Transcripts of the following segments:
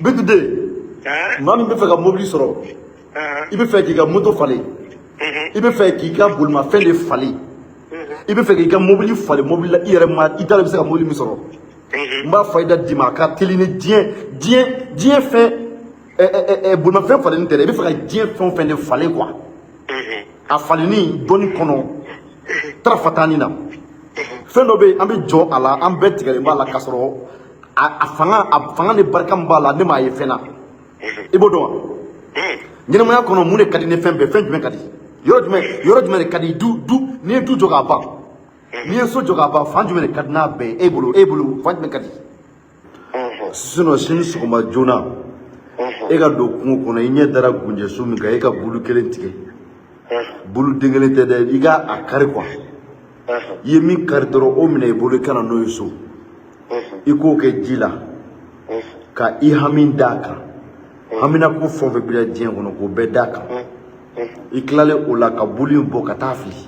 Bintu den, maa min bɛ fɛ ka mobili sɔrɔ, i bɛ fɛ k'i ka moto falen, i bɛ fɛ k'i ka bolimafɛn de falen, i bɛ fɛ k'i ka mobili falen mobili la, i yɛrɛ ma i t'a dɔn i bɛ se ka mobili min sɔrɔ, n b'a fayida d'i ma. A ka teli ni diɲɛ fɛn bolimafɛn falenni tɛ dɛ. I bɛ fɛ ka diɲɛ fɛn o fɛn de falen quoi, a falenni dɔnni kɔnɔ tarafatani na, fɛn dɔ bɛ yen, an bɛ jɔ a la, an bɛɛ tigɛlen b'a la, k'a sɔrɔ a fanga ni barika min b'a la, ne m'a ye fɛn na. I b'o dɔn wa? Ɲɛnamaya kɔnɔ, mun de ka di ni fɛn bɛɛ? Fɛn jumɛn ka di? Yɔrɔ jumɛn de ka di? Du, n'i ye du jɔ k'a ban, n'i ye so jɔ k'a ban, fan jumɛn de ka di n'a bɛɛ ye e bolo? E bolo, fan jumɛn ka di? Sinon, sini sɔgɔma joona, e ka don kungo kɔnɔ, i ɲɛ dara gunjɛso min kan, e ka bulu kelen tigɛ, bulu den kelen tɛ dɛ, i ka a kari quoi. I ye min kari dɔrɔn, o minɛ i bolo, i ka na n'o ye so, i k'o kɛ ji la ka i hami d'a kan, haminako fɛn o fɛn b'i la diɲɛ kɔnɔ, k'o bɛɛ d'a kan. I tilalen o la, ka bulu in bɔ ka taa fili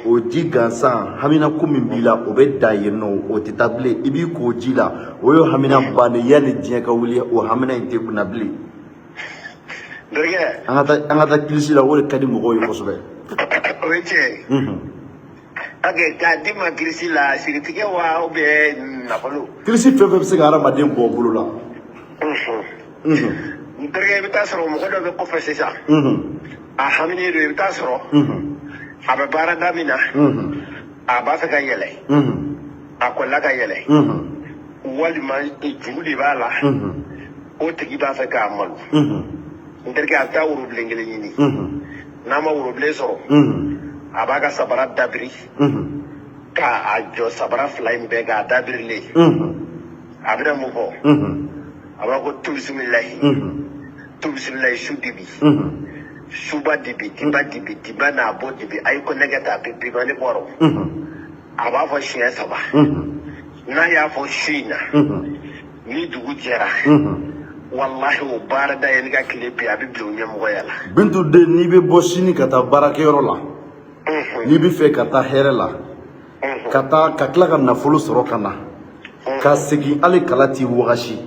o ji gansan, haminako min b'i la, o bɛ dan yen nɔ, o tɛ taa bilen. I b'i ko ji la, o ye hamina bannen. Yanni diɲɛ ka wuli, o hamina in tɛ na bilen. Dɔgɔkɛ. An ka taa kilisi la, o de ka di mɔgɔw ye kosɛbɛ. O ye tiɲɛ ye. Ok, k'a di ma kilisi la, siritigɛ wa ou bien nafolo? Kilisi fɛn fɛn bɛ se ka hadamaden bɔ bolo la. N terikɛ, i bɛ taa sɔrɔ mɔgɔ dɔ bɛ kɔfɛ sisan, a haminen don. I bɛ taa sɔrɔ a bɛ baarada min na, a b'a fɛ ka yɛlɛ, a kɔlila ka yɛlɛ, walima juru de b'a la, o tigi b'a fɛ k'a malo. N terikɛ, a bɛ taa worobilen kelen ɲini. N'a ma worobilen sɔrɔ, a b'a ka sabara dabiri k'a jɔ, sabara fila in bɛɛ k'a dabirilen. A bɛna mun fɔ? A b'a ko tu bisimilahi, tu bisimilahi, su dibi, suba dibi, diba dibi, diba n'a bɔ dibi, a ye ko nɛgɛ ta bi bi ne bɔrɔ. A b'a fɔ siɲɛ saba. N'a y'a fɔ su in na, ni dugu jɛra, walahi, o baarada ye ni ka tile bi, a bɛ bila o ɲɛmɔgɔya la. Bintu den, n'i bɛ bɔ sini ka taa baarakɛyɔrɔ la, n'i bɛ fɛ ka taa hɛrɛ la, ka taa ka tila ka nafolo sɔrɔ ka na ka segin, hali kala t'i wagasi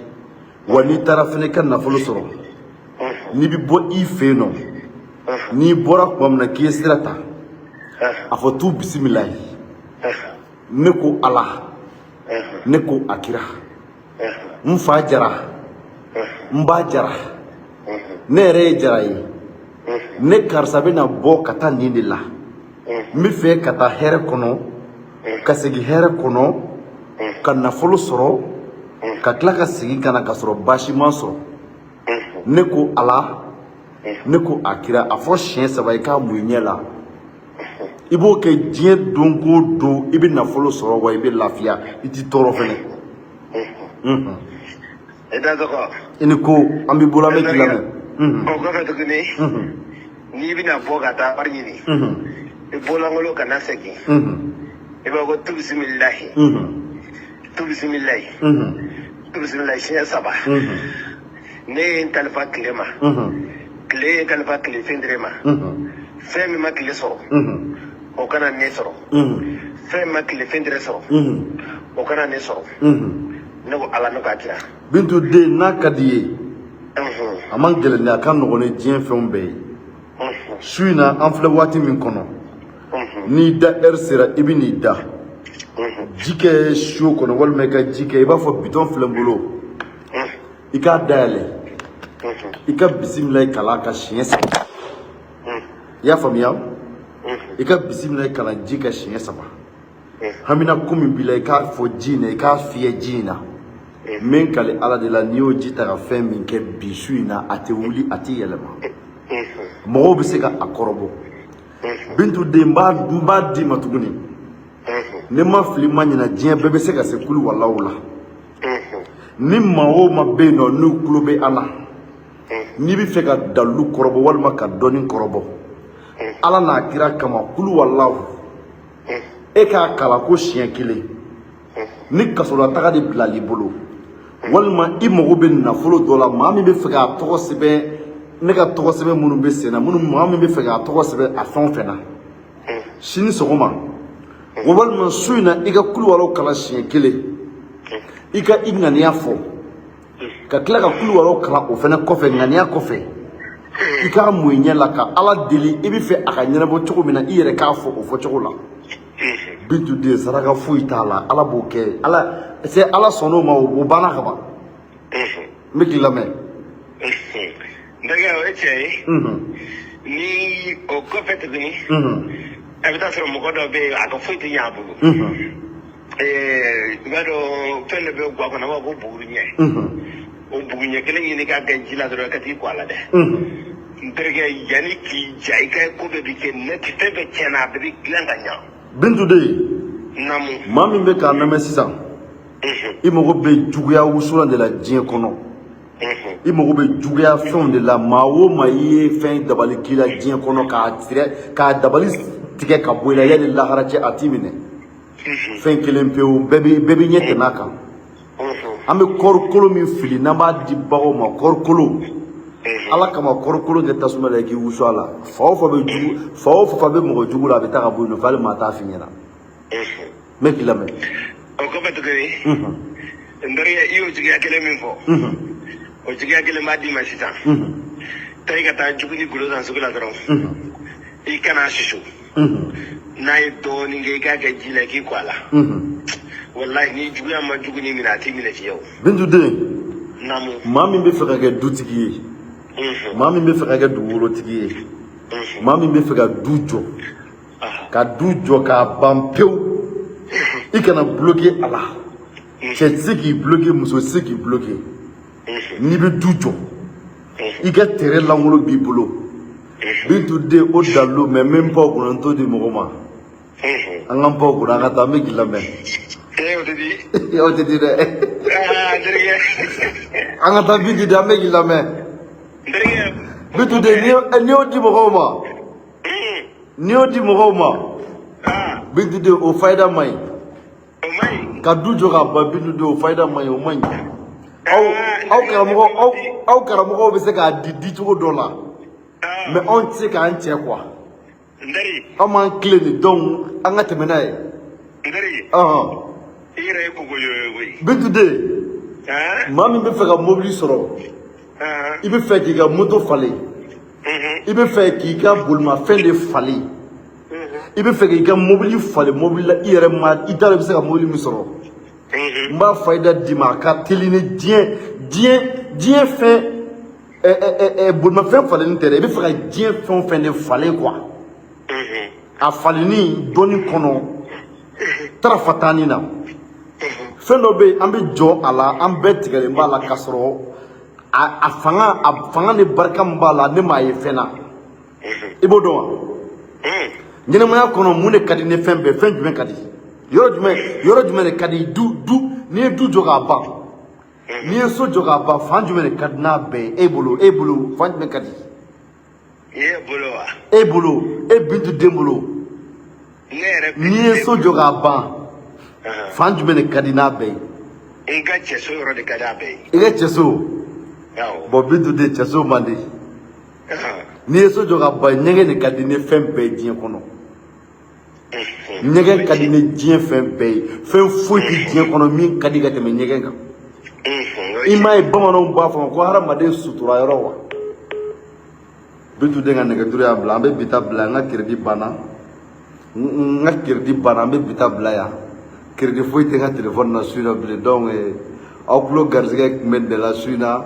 wa, n'i taara fɛnɛ i ka nafolo sɔrɔ, n'i bɛ bɔ i fɛ yen nɔ, n'i bɔra tuma min na k'i ye sira ta, a fɔ tu bisimilayi, ne ko Ala, ne ko a kira, n fa Jara, n ba Jara, ne yɛrɛ ye Jara ye, ne karisa bɛna bɔ ka taa nin de la, n bɛ fɛ ka taa hɛrɛ kɔnɔ, ka segin hɛrɛ kɔnɔ, ka nafolo sɔrɔ, ka tila ka segin ka na ka sɔrɔ baasi ma sɔrɔ, ne ko Ala, ne ko a kira. A fɔ siɲɛ saba, i k'a mun i ɲɛ la. I b'o kɛ diɲɛ don o don, i bɛ nafolo sɔrɔ wa, i bɛ lafiya, i t'i tɔɔrɔ fɛnɛ. I da tɔgɔ. I ni ko, an b'i bolo, an bɛ k'i lamɛn. O kɔfɛ tuguni, n'i bɛna bɔ ka taa wari ɲini, i bɔlankolon kana segin. I b'a ko tu bisimilahi, tu bisimilahi, tu bisimilahi siɲɛ saba. Ne ye n kalifa tile ma, tile ye n kalifa tile fɛn ma. Fɛn min ma tile sɔrɔ, o kana ne sɔrɔ. Fɛn min ma tile fɛn sɔrɔ, o kana ne sɔrɔ. Ne ko Ala, ne k'a kira. Bintu den, n'a ka di ye, a man gɛlɛn dɛ, a ka nɔgɔn ni diɲɛ fɛnw bɛɛ ye. Su in na, an filɛ waati min kɔnɔ, n'i da heure sera, i bɛ n'i da ji kɛ seau kɔnɔ, walima i ka ji kɛ, i b'a fɔ bitɔn filɛ n bolo, i k'a dayɛlɛ, i ka bisimilayi kalan ka siɲɛ saba. I y'a faamuya? I ka bisimilayi kalan ji ka siɲɛ saba. Hamina ko min b'i la, i k'a fɔ ji in na, i k'a fiyɛ ji in na. N bɛ n kali Ala de la, n'i y'o ji ta ka fɛn min kɛ bi su in na, a tɛ wuli, a tɛ yɛlɛma. Mɔgɔw bɛ se ka a kɔrɔbɔ. Bintu den, n b'a d'i ma tuguni. Ne ma fili, ma ɲina, diɲɛ bɛɛ bɛ se ka se kulu walaw la. Ni maa o maa bɛ yen nɔ, n'u tulo bɛ an na, n'i bɛ fɛ ka dalilu kɔrɔbɔ walima ka dɔnni kɔrɔbɔ, Ala n'a kira kama, kulu walaw, e k'a kalan ko siɲɛ kelen, ni kasolataga de bilal'i bolo, walima i mago bɛ nafolo dɔ la, maa min bɛ fɛ k'a tɔgɔ sɛbɛn, ne ka tɔgɔ sɛbɛn minnu bɛ sen na, minnu maa min bɛ fɛ k'a tɔgɔ sɛbɛn a fɛn o fɛn na, sini sɔgɔma o walima su in na, i ka kulu walaw kalan siɲɛ kelen, i ka i ŋaniya fɔ. Ka tila ka kulu wɛrɛw kalan o fana kɔfɛ, ŋaniya kɔfɛ, i k'a mun i ɲɛ la ka Ala deli, i bɛ fɛ a ka ɲɛnabɔ cogo min na, i yɛrɛ k'a fɔ o fɔcogo la. Bintu den, saraka foyi t'a la, Ala b'o kɛ. Ala c'est Ala sɔnn'o ma, o banna ka ban. N bɛ k'i lamɛn. N terikɛ, o ye tiɲɛ ye. Ni o kɔfɛ tuguni, a bɛ taa sɔrɔ mɔgɔ dɔ bɛ yen, a ka foyi tɛ ɲɛ a bolo. I b'a dɔn, fɛn dɔ bɛ ga kɔnɔ, a b'a fɔ ko buguruɲɛ. O buguruɲɛ kelen ɲini k'a kɛ ji la dɔrɔn, i ka t'i ko a la dɛ. N terikɛ, yanni k'i ja, i ka ko bɛɛ bi kɛ net, fɛn bɛɛ tiɲɛna, a bɛɛ bɛ dilan ka ɲa. Bintu den. Naamu. Maa min bɛ k'a lamɛn sisan, i mago bɛ juguya wusulan de la diɲɛ kɔnɔ, i mago bɛ juguya fɛnw de la, maa o maa i ye fɛn dabali k'i la diɲɛ kɔnɔ, k'a tigɛ, k'a dabali tigɛ ka bɔ i la, yanni lahara cɛ, a t'i minɛ. Fɛn kelen pewu, bɛɛ bɛ ɲɛ tɛmɛ a kan. An bɛ kɔɔri min fili n'an b'a di baganw ma, kɔɔri kolo, Ala kama, kɔɔri kolo kɛ tasuma la, i k'i wusu a la. Fa o fa bɛ jugu, fa o fa bɛ mɔgɔ jugu la, a bɛ taa ka bɔ yen nɔ, fo hali maa t'a f'i ɲɛna. N bɛ k'i lamɛn. O kɔfɛ tuguni, n terikɛ, i y'o juguya kelen min fɔ, o juguya kelen b'a d'i ma sisan. Taa, i ka taa jugu ni golo san sugu la dɔrɔn, i kana susu. N'a ye dɔɔnin kɛ, i k'a kɛ ji la, i k'i ko a la. Walahi, ni juguya ma jugu ni minɛ, a t'i minɛ fiyewu. Bintu den. Naamu. Maa min bɛ fɛ ka kɛ dutigi ye, maa min bɛ fɛ ka kɛ dugukolotigi ye, maa min bɛ fɛ ka du jɔ, ka du jɔ k'a ban pewu, i kana bloqué a la. Cɛ tɛ se k'i bloqué, muso tɛ se k'i bloqué. N'i bɛ du jɔ, i ka terrain lankolon b'i bolo. Bintu den, o dalilu mɛ, n bɛ n pan o kunna, n t'o di mɔgɔ ma. An k'an pan o kunna, an ka taa. N bɛ k'i lamɛn. Ee, o tɛ di. O tɛ di dɛ. Aa, n terikɛ. An ka taa, Bintu den, an bɛ k'i lamɛn. N terikɛ. Bintu den, n'i y'o di mɔgɔw ma, n'i y'o di mɔgɔw ma, Bintu den, o fayida man ɲi. O man ɲi. Ka du jɔ ka ban, Bintu den, o fayida man ɲi, o man ɲi. Aw karamɔgɔ, aw karamɔgɔw bɛ se k'a di dicogo dɔ la, mais anw tɛ se k'an cɛ quoi. N teri. Anw m'an tilen nin, donc an ka tɛmɛ n'a ye. N teri. I yɛrɛ ye koko ye koyi. Bintu den, maa min bɛ fɛ ka mobili sɔrɔ, i bɛ fɛ k'i ka moto falen, i bɛ fɛ k'i ka bolimafɛn de falen, i bɛ fɛ k'i ka mobili falen mobili la, i yɛrɛ ma, i t'a dɔn i bɛ se ka mobili min sɔrɔ, n b'a fayida d'i ma. A ka teli ni diɲɛ fɛn ɛ ɛ ɛ bolimafɛn falenni tɛ dɛ. I bɛ fɛ ka diɲɛ fɛn o fɛn de falen quoi, a falenni dɔɔni kɔnɔ tarafatani na. Fɛn dɔ bɛ yen, an bɛ jɔ a la, an bɛɛ tigɛlen b'a la, k'a sɔrɔ a fanga ni barika min b'a la, ne m'a ye fɛn na. I b'o dɔn wa? Ɲɛnɛmaya kɔnɔ, mun de ka di ni fɛn bɛɛ? Fɛn jumɛn ka di? Yɔrɔ jumɛn de ka di? Du, n'i ye du jɔ k'a ban, n'i ye so jɔ k'a ban, fan jumɛn de ka di n'a bɛɛ ye e bolo? E bolo, fan jumɛn ka di? E bolo wa? E bolo, e Bintu den bolo. Ne yɛrɛ. N'i ye so jɔ k'a ban, fan jumɛn de ka di n'a bɛɛ ye? N ka cɛso yɔrɔ de ka di a bɛɛ ye. I ka cɛso? Awɔ. Bon, Bintu den, cɛso man di. N'i ye so jɔ ka ban, ɲɛgɛn de ka di ni fɛn bɛɛ ye diɲɛ kɔnɔ. Ɲɛgɛn ka di ni diɲɛ fɛn bɛɛ ye. Fɛn foyi tɛ diɲɛ kɔnɔ min ka di ka tɛmɛ ɲɛgɛn kan. I m'a ye, bamananw b'a fɔ ma ko hadamaden sutura yɔrɔ wa? Bintu den ka nɛgɛjuru y'a bila. An bɛ bi ta bila. N ka crédit banna, n ka crédit banna. An bɛ bi ta bila yan. Crédit foyi tɛ n ka téléphone na su in na bilen. Donc aw tulo garisɛgɛ tun bɛ nin de la su in na.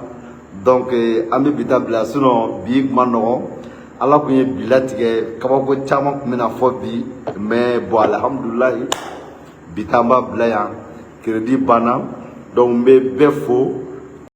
Donc an bɛ bi ta bila, sinon bi kuma nɔgɔn. Ala kun ye bi latigɛ, kabako caman tun bɛna fɔ bi, mais bon, alihamudulilayi, bi ta an b'a bila yan, crédit banna. Donc n bɛ bɛɛ fo.